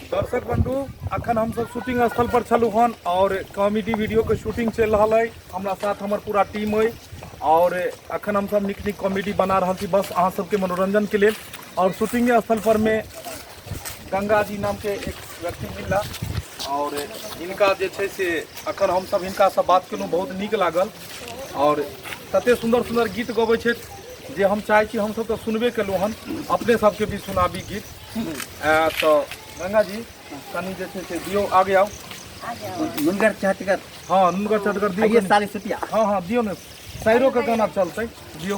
दर्शक बंधु, अखन हम सब शूटिंग स्थल पर छलहुँ हन और कॉमेडी वीडियो के शूटिंग चलि रहल अइ। हमरा साथ हमर पूरा टीम अइ और अखन हम सब नीक नीक कॉमेडी बना रहल छी बस अहाँ सबके मनोरंजन के लेल। और शूटिंग स्थल पर में गंगा जी नाम के एक व्यक्ति मिलला और हिनका जे छै से अखन हम सब हिनका से बात केलहुँ, बहुत नीक लागल और तते सुंदर सुंदर गीत गबै छथि जे हम चाहै छी हमसब तऽ सुनबे केलहुँ हन, अपने सबके भी सुनाबी गीत। तऽ गंगा जी कनि जे छै से दियौ, आगे आउ। नुनगर चहटगर। हाँ, नुनगर चहटगर दियौ। आइए साली सुतिया। हाँ हाँ दियौ ने, शायरो के गाना चलतै, दियौ।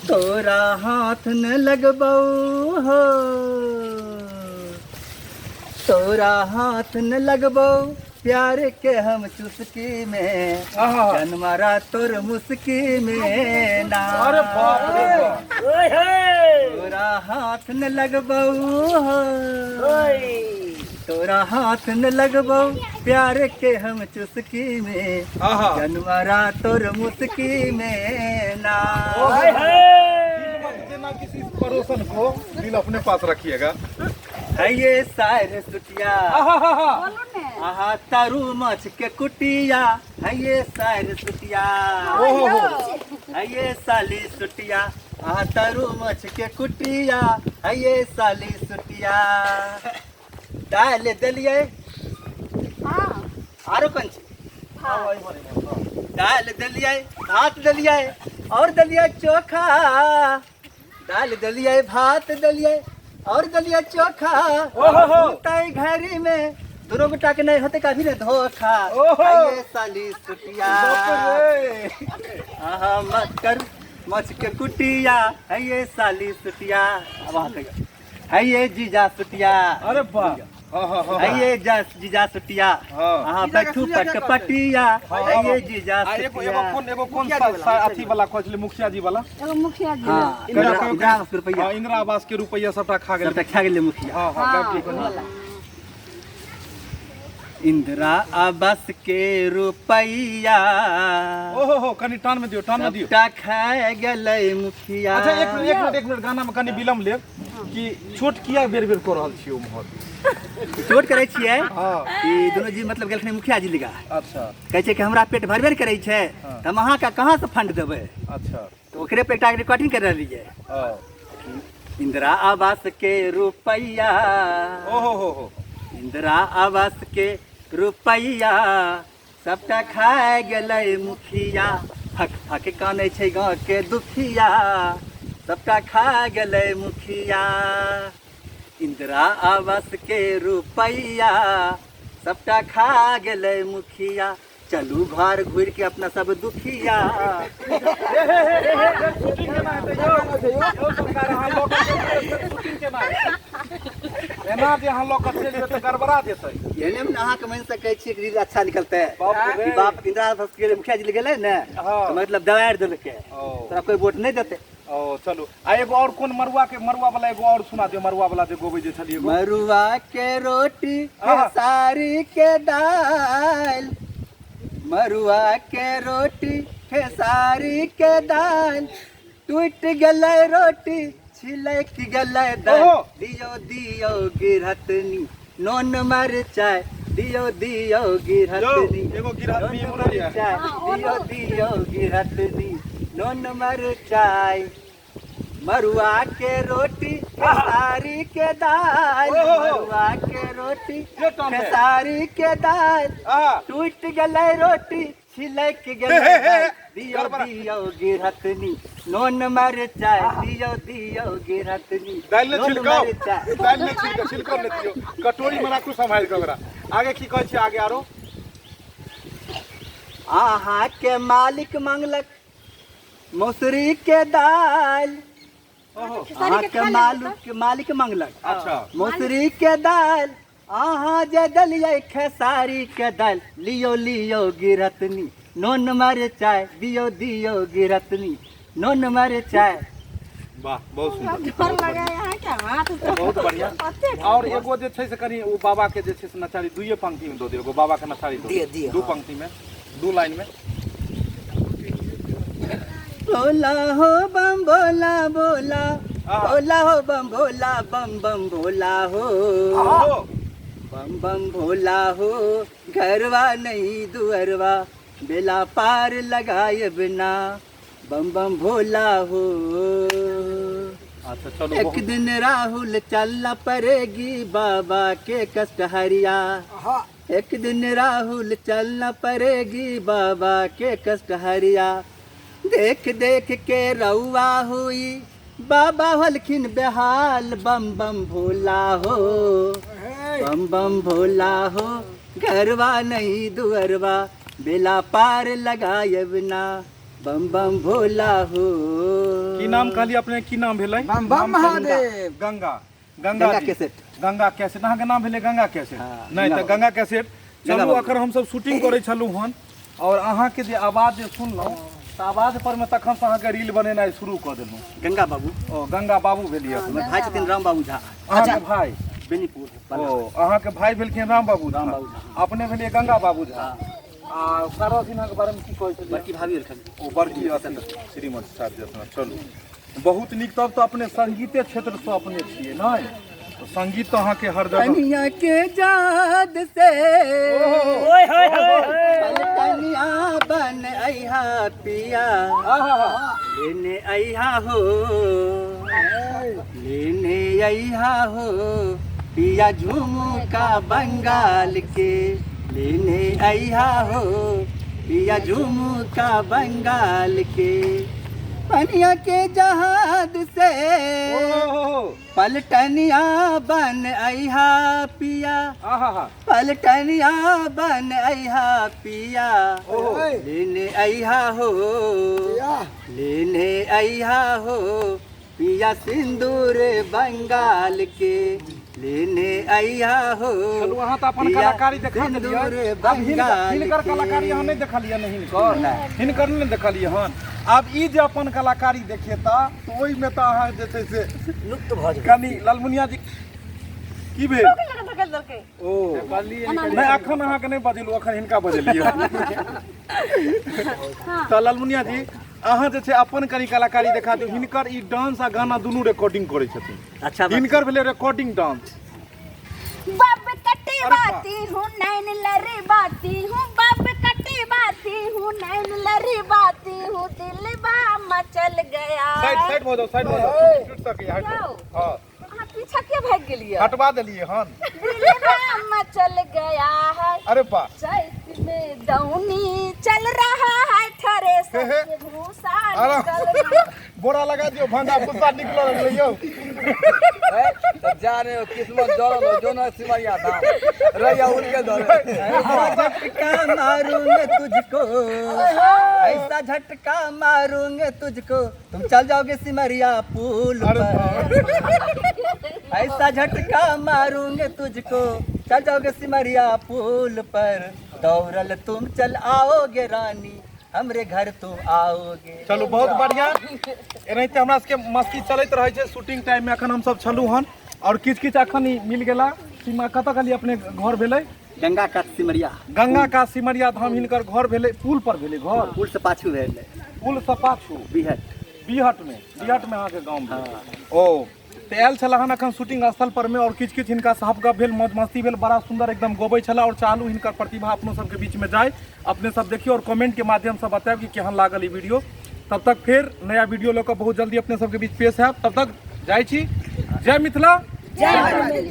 तोरा हाथ न लगबौ हो, तोरा हाथ न लगबौ प्यार के हम चुस्की में, जनमरा तोर मुस्की में ना। अरे बाप रे बाप। तोरा हाथ न लगबौ हो, तोरा हाथ न लगबौ प्यार के हम चुस्की में, जनमरा तोर मुस्की में ना। दिल मत देना किसी पड़ोसन को, दिल अपने पास रखिएगा। है ये सार सुटिया, आहा तारू माछ के कुटिया, है ये सार सुटिया, है ये साली सुटिया, आहा तारू माछ के कुटिया, है ये साली सुटिया। दालि देलियै, आरो कोन चीज? दालि देलियै, भात देलियै और देलियै चोखा, दालि देलियै, भात देलियै और देलियै चोखा। ओहो। सुतै घड़ी में दोनों गोटा के नहीं होते कभी ने धोखा। ओहो। आइए साली सुटिया, बाप रे। आहा मत कर मछ के कुटिया, है ये साली सुटिया। अब अहाँ कहियौ, है ये जीजा सुटिया। अरे वाह। हाँ, हाँ, हाँ, है ये जीजा सुटिया। हाँ। अहाँ बैठू पट पटिया, है ये जीजा आ एगो एगो सुटिया। कोन, एगो कोन अथी वाला कहै छलै, मुखिया जी वाला? एगो मुखिया जी। हाँ, इंदिरा इंदिरा आवास के रुपैया। हाँ, इंदिरा आवास के रुपैया सबटा खा गेलै। सबटा खा गेलै मुखिया। हाँ, हाँ, हाँ, गाबि दियौ। ओ वाला। इंदिरा आवास के रुपैया। ओहो हो, कनि टान में दियौ, टान में दियौ। सबटा खा गेलै मुखिया। अच्छा, एक मिनट, एक मिनट, एक मिनट, गाना में कनि विलम्ब लेब कि छोट किया बेर बेर कऽ रहल छियै उम्हर? चोट करै छियै। हाँ। कि दुनू जी मतलब गेलखिन मुखिया जी लगा। अच्छा। कहै छै कि हमरा पेट भरबे ने करै छै, हाँ। तऽ हम अहाँके कहाँ से फंड देबै? अच्छा। तऽ ओकरे पे एकटा रिकॉर्डिंग कर रहलियै। हाँ। इंदिरा आवास के रुपैया। ओहो हो हो। इंदिरा आवास के रुपैया सबटा खाए गेलै मुखिया, फक फक कानै छै गाँव के दुखिया, सबटा खा गेलै मुखिया। इंदिरा आवास के रुपैया सबटा खा गेलै मुखिया, चलू घर घुरि के अपना सब दुखिया। शूटिंग केना हेतै यौ? यौ सरकार, अहाँ लऽ कऽ चलि जेबै, शूटिंग केना हेतै? एना जे अहाँ लऽ कऽ चलि जेबै तऽ गड़बड़ा जेतै। एहने मे अहाँके मानि सकै छियै कि रील अच्छा निकलतै। बाप रे। कि बाप इंदिरा आवास के मुखिया जी गेलै ने, हाँ। तऽ मतलब दबारि देलकै, ओ। तोरा कोइ वोट नहि देतै। ओ चलू, आ एगो और कोन मरुआ के, मरुआ वाला एगो और सुना दियौ, मरुआ वाला जे गोबै जे छलियै एगो। मरुआ के रोटी आहा। खेसारी के दालि, मरुआ के रोटी खेसारी के दालि, टूटि गेलै रोटी छिलकि गेलै दालि। ओहो। दियौ दियौ गिरहतनी नोन मरचाइ, दियौ दियौ गिरहतनी यौ, एगो गिरहतनी नोन इम्हरो यऽ। मरचाइ, दियौ दियौ गिरहतनी नोन मरचाइ, मरुआ के रोटी खेसारी के दालि, ओहो। मरुआ के रोटी ये काम है। खेसारी के दालि, आहा। टूटि गेलै रोटी छिलकि गेलै हे, हे, हे। दालि, दियौ गड़बड़ा। दियौ गिरहतनी नोन मरचाइ, दियौ दियौ गिरहतनी दालि ने नोन छिलकाउ, मरचाइ। दालि ने छिलका, छिलकाउ ने दियौ, कटोरी में राखू सम्हारि कऽ ओकरा। आगे की कहै छियै आगे आरो? अहाँ के मालिक मांगलक मौसरी के दालि, ओहो। अहाँ के मालिक, मालिक मांगलक अच्छा। मौसरी के दालि, अहाँ जे देलियै खेसारी के दालि, लियौ लियौ गिरहतनी नोन मरचाइ, दियौ दियौ गिरहतनी नोन मरचाइ। वाह, बहुत सुंदर। डर लगा यहाँ के हाथ से। बहुत बढ़िया। और एगो जे छै से कनि ओ बाबा के जे छै से नचारी दुइये पंक्ति में दऽ दियौ, एगो बाबा के नचारी दऽ दिअ, दिअ, दू हाँ। पंक्ति में, दू लाइन में। भोला हो बम भोला भोला, हाँ। भोला हो बम भोला बम बम भोला हो। ओहो। बम बम भोला हो घरवा नहीं दुअरवा बेला पार लगाए बिना बम बम भोला हो। अच्छा चलू। एक बहुत दिन राहुल चलना पड़ेगी बाबा के कष्ट हरिया। एक दिन राहुल चलना पड़ेगी बाबा के कष्ट हरिया। देख देख के रउआ हुई बाबा होलखिन बेहाल। बम बम भोला हो बम बम भोला हो घरवा नहीं दुअरवा बेला पार लगायब ना बम बम भोला हो। की नाम कहलियै अपने, की नाम भेलै? बम बम महादेव। गंगा गंगा गंगा जी। कैसेट। गंगा कैसेट अहाँके नाम भेलै गंगा कैसेट? हाँ, नहि गंगा तऽ गंगा कैसेट। गंगा चलू बाबू। अखन हमसब शूटिंग करै छलहुँ हन और अहाँके जे आवाज जे सुनलहुँ तऽ आवाज पर मे तखन से अहाँके रील बनेनाइ शुरू कऽ देलहुँ। गंगा बाबू। ओ गंगा बाबू भेलियै हमर भाई छथिन राम बाबू झा। अहाँके भाई? बेनीपुर। ओ अहाँके भाई भेलखिन राम बाबू झा। राम बाबू झा। अपने भेलियै गंगा बाबू झा। हाँ। आ शारदा सिन्हा के बारे में की कहै छलियै? बड़की भाभी भेलखिन। ओ बड़की अथी श्रीमती शारदा सिन्हा। चलू बहुत नीक। तब तऽ अपने संगीते क्षेत्रसँ अपने छियै नहि? तऽ संगीत तऽ अहाँके हर जगह। कनिया के जाद से ओए होए होए। कनिया बन अइहा पिया लेने अइहा हो लेने अइहा हो पिया झुमका बंगाल के लेने अइहा हो पिया झुमका बंगाल के पनिया के जहाज से ओहो पलटनिया बन अइहा पिया आहा पलटनिया बन अइहा पिया ओहो। लेने अइहा हो लेने अइहा हो पिया सिंदूर बंगाल के लेने अइहा हो। चलू अहाँ तऽ अपन पिया कलाकारी देखा सिंदूर देलियै। आब हिनकर बंगाल हिनकर के। कलाकारी अहाँ नहि देखलियै ने? हिनकर हिनकर नहि देखलियै हन। आब ई जे अपन कलाकारी देखेता तऽ ओहिमे तऽ अहाँ जे छै से लुप्त भऽ जेबै। कनि ललमुनिया जी की भेल? धकेल देलकै। ओ नहि, अखन अहाँके नहि बजेलहुँ, अखन हिनका बजेलियै। तऽ ललमुनिया जी अहाँ जे छै अपन कनि कलाकारी देखा दियौ। हिनकर ई डांस आ गाना दुनू रिकॉर्डिंग करै छथिन। अच्छा बात। हिनकर भेलै रिकॉर्डिंग डांस। बाप कटी अरे बा। बाती हूँ नैन लरी बाती हूँ बाप कटी बाती हूँ नैन लरी बाती हूँ दिल बा मचल गया। साइड साइड भऽ जाउ, साइड भऽ जाउ, छूट सकैए, हट जाउ। हँ। अहाँ पीछा किया भागि गेलियै? हटवा देलियै हन। दिल बा मचल गया है। अरे बा। चैत में दौनी चल रहा है थरे हे हे। से भूसा आराम। निकल गया। बोरा लगा दियौ, भंगा भूसा निकलऽ लगलै यौ। तब जा रहे हो किस्मत जरल हो जो ना सिमरिया धाम रैया उड़ के धरे। ऐसा झटका मारूंगे तुझको, ऐसा झटका मारूंगे तुझको, तुम चल जाओगे सिमरिया पुल अरे पर। ऐसा झटका मारूंगे तुझको, चल जाओगे सिमरिया पुल पर, दौड़ल तुम चल आओगे रानी हमरे घर तुम आओगे। चलू बहुत बढ़िया। एनाहिते हमरा सबके मस्ती चलैत रहै छै शूटिंग टाइम में। अखन हमसब छलहुँ हन और किछु किछु अखन ई मिल गेला। सीमा कतऽ कहलियै अपने घर भेलै? गंगा कात सिमरिया। गंगा कात सिमरिया धाम हिनकर घर भेलै। पुल पर भेलै घर? पुल से पाछू भेलै। पुल से पाछू। बिहट। बिहट में, बिहट में अहाँके गाँव भेल। ओ तऽ आयल छला हन अखन शूटिंग स्थल पर में और किछु किछु हिनका से हप गप भेल, मौज मस्ती भेल, बड़ा सुंदर एकदम गबै छला और चालू हिनकर प्रतिभा अपनो सबके बीच में जाय। अपने सब देखियौ और कमेंट के माध्यम से बतायब कि केहन लागल ई वीडियो। तब तक फेर नया वीडियो लऽ कऽ बहुत जल्दी अपने सबके बीच पेश हैब। तब तक जाइ छी। जय मिथिला, जय मैथिली।